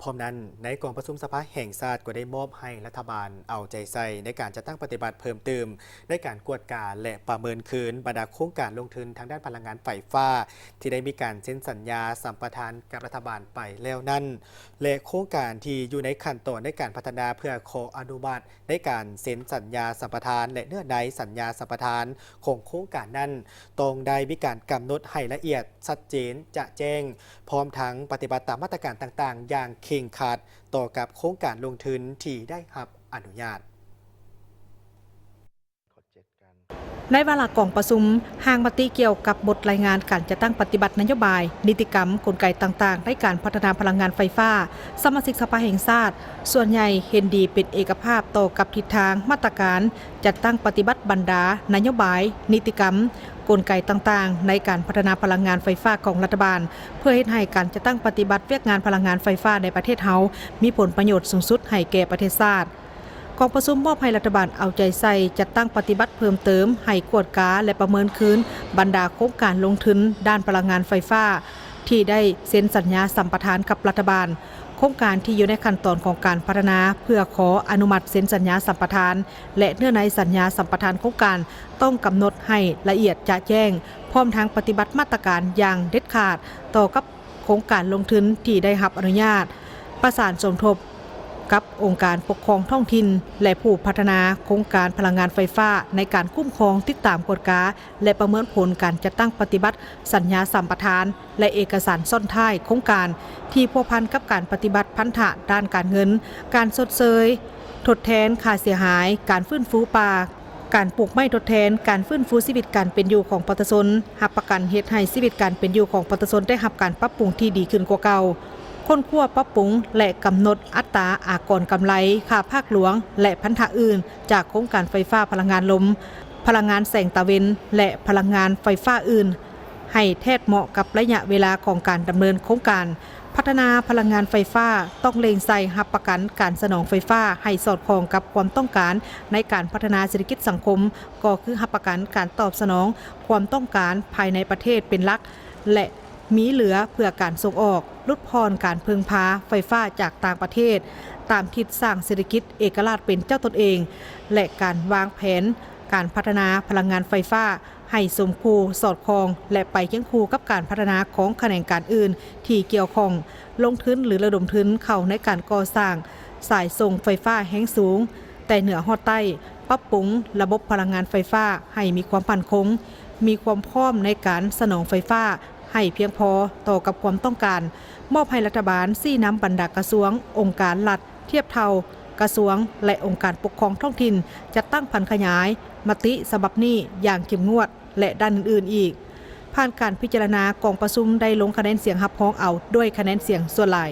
ພ້ອມນັ້ນ, ໃນກອງປະຊຸມສະພາແຫ່ງຊາດກໍໄດ້ມອບໃຫ້ລັດຖະບານເອົາໃຈໃສ່ໃນການຈັດຕັ້ງປະຕິບັດເພີ່ມຕື່ມ ໃນການກວດກາ ແລະ ປະເມີນຄືນບັນດາໂຄງການລົງທຶນທາງດ້ານພະລັງງານໄຟຟ້າ ທີ່ໄດ້ມີການເຊັນສັນຍາສຳປະທານກັບລັດຖະບານໄປແລ້ວນັ້ນ ແລະ ໂຄງການທີ່ຢູ່ໃນຂັ້ນຕອນໃນການພັດທະນາເພື່ອຂໍອະນຸມັດ ໃນການເຊັນສັນຍາສຳປະທານ ແລະ ເນື້ອໃນສັນຍາສຳປະທານຂອງໂຄງການນັ້ນ ຕ້ອງໄດ້ມີການກຳນົດໃຫ້ລະອຽດ, ຊັດເຈນ, ຈະແຈ້ງ, ພ້ອມທັງປະຕິບັດຕາມມາດຕະການຕ່າງໆຢ່າງເຄັ່ງຄັດຕໍ່ກັບໂຄງການລົງທຶນທີ່ໄດ້ຮັບອະນຸຍາດ. ໃນວາລະກອງປະຊຸມ, ຮ່າງມະຕິກ່ຽວກັບບົດລາຍງານການຈັດຕັ້ງປະຕິບັດນະໂຍບາຍ, ນິຕິກຳ, ກົນໄກຕ່າງໆໃນການພັດທະນາພະລັງງານໄຟຟ້າ, ສະມາຊິກສະພາແຫ່ງຊາດ ສ່ວນໃຫຍ່ເຫັນດີເປັນເອກະພາບຕໍ່ກັບທິດທາງມາດຕະການຈັດຕັ້ງປະຕິບັດບັນດານະໂຍບາຍ, ນິຕິກຳ, ກົນໄກຕ່າງໆໃນການພັດທະນາພະລັງງານໄຟຟ້າຂອງລັດຖະບານ ເພື່ອເຮັດໃຫ້ການຈັດຕັ້ງປະຕິບັດວຽກງານພະລັງງານໄຟຟ້າໃນປະເທດເຮົາ ມີຜົນປະໂຫຍດສູງສຸດໃຫ້ແກ່ປະເທດຊາດ. ກອງປະຊຸມມອບໃຫ້ລັດຖະບານເອົາໃຈໃສ່ຈັດຕັ້ງປະຕິບັດເພີ່ມເຕີມ, ໃຫ້ກວດກາ ແລະ ປະເມີນຄືນບັນດາໂຄງການລົງທຶນດ້ານພະລັງງານໄຟຟ້າ ທີ່ໄດ້ເຊັນສັນຍາສຳປະທານກັບລັດຖະບານ, ໂຄງການທີ່ຢູ່ໃນຂັ້ນຕອນຂອງການພັດທະນາເພື່ອຂໍອະນຸມັດເຊັນສັນຍາສຳປະທານ ແລະ ເນື້ອໃນສັນຍາສຳປະທານໂຄງການ ຕ້ອງກຳນົດໃຫ້ລະອຽດຈະແຈ້ງ, ພ້ອມທັງປະຕິບັດມາດຕະການຢ່າງເດັດຂາດຕໍ່ກັບໂຄງການລົງທຶນທີ່ໄດ້ຮັບອະນຸຍາດ, ປະສານສົມທົບກັບອົງການປົກຄອງທ້ອງຖິ່ນ ແລະ ຜູ້ພັດທະນາໂຄງການພະລັງງານໄຟຟ້າ ໃນການຄຸ້ມຄອງ, ຕິດຕາມ, ກວດກາ ແລະ ປະເມີນຜົນການຈັດຕັ້ງປະຕິບັດສັນຍາສຳປະທານ ແລະ ເອກະສານຊ້ອນທ້າຍໂຄງການ ທີ່ພົວພັນກັບການປະຕິບັດພັນທະດ້ານການເງິນ, ການຊົດເຊີຍທົດແທນຄ່າເສຍຫາຍ, ການຟື້ນຟູປ່າ, ການປູກໄມ້ທົດແທນ, ການຟື້ນຟູຊີວິດການເປັນຢູ່ຂອງປະຊາຊົນ, ຮັບປະກັນເຮັດໃຫ້ຊີວິດການເປັນຢູ່ຂອງປະຊາຊົນໄດ້ຮັບການປັບປຸງທີ່ດີຂຶ້ນກວ່າເກົ່າ, ຄົ້ນຄວ້າ, ປັບປຸງ ແລະ ກຳນົດອັດຕາອາກອນກຳໄລ, ຄ່າພາກຫຼວງ ແລະ ພັນທະອື່ນ ຈາກໂຄງການໄຟຟ້າພະລັງງານລົມ, ພະລັງງານແສງຕາເວັນ ແລະ ພະລັງງານໄຟຟ້າອື່ນ ໃຫ້ແທດເໝາະກັບໄລຍະເວລາຂອງການດຳເນີນໂຄງການ. ພັດທະນາພະລັງງານໄຟຟ້າຕ້ອງເລັ່ງໃສ່ຮັບປະກັນການສະໜອງໄຟຟ້າໃຫ້ສອດຄ່ອງກັບຄວາມຕ້ອງການໃນການພັດທະນາເສດຖະກິດສັງຄົມ, ກໍຄືຮັບປະກັນການຕອບສະໜອງຄວາມຕ້ອງການພາຍໃນປະເທດເປັນຫຼັກ ແລະ ມີເຫຼືອເພື່ອການສົ່ງອອກ, ຫຼຸດຜ່ອນການເພິ່ງພາໄຟຟ້າຈາກຕ່າງປະເທດ, ຕາມທິດສ້າງເສດຖະກິດເອກະລາດເປັນເຈົ້າຕົນເອງ ແລະ ການວາງແຜນການພັດທະນາພະລັງງານໄຟຟ້າ ໃຫ້ສົມຄູ່ສອດຄ່ອງ ແລະ ໄປຄຽງຄູ່ກັບການພັດທະນາຂອງຂະແໜງການອື່ນທີ່ກ່ຽວຂ້ອງ, ລົງທຶນ ຫຼື ລະດົມທຶນເຂົ້າໃນການກໍ່ສ້າງສາຍສົ່ງໄຟຟ້າແຮງສູງ ແຕ່ເໜືອຮອດໃຕ້, ປັບປຸງລະບົບພະລັງງານໄຟຟ້າໃຫ້ມີຄວາມໝັ້ນຄົງ, ມີຄວາມພ້ອມໃນການສະໜອງໄຟຟ້າໃຫ້ພຽງພໍຕໍ່ກັບຄວາມຕ້ອງການ, ມອບໃຫ້ລັດຖະບານຊີ້ນຳບັນດາກະຊວງ, ອົງການລັດ ທຽບເທົ່າກະຊວງ ແລະ ອົງການປົກຄອງທ້ອງຖິ່ນ ຈັດຕັ້ງຜັນຂະຫຍາຍມະຕິສະບັບນີ້ຢ່າງເຂັ້ມງວດ ແລະ ດ້ານອື່ນໆອີກ. ຜ່ານການພິຈາລະນາ, ກອງປະຊຸມໄດ້ລົງຄະແນນສຽງຮັບຮອງເອົາດ້ວຍຄະແນນສຽງສ່ວນຫຼາຍ.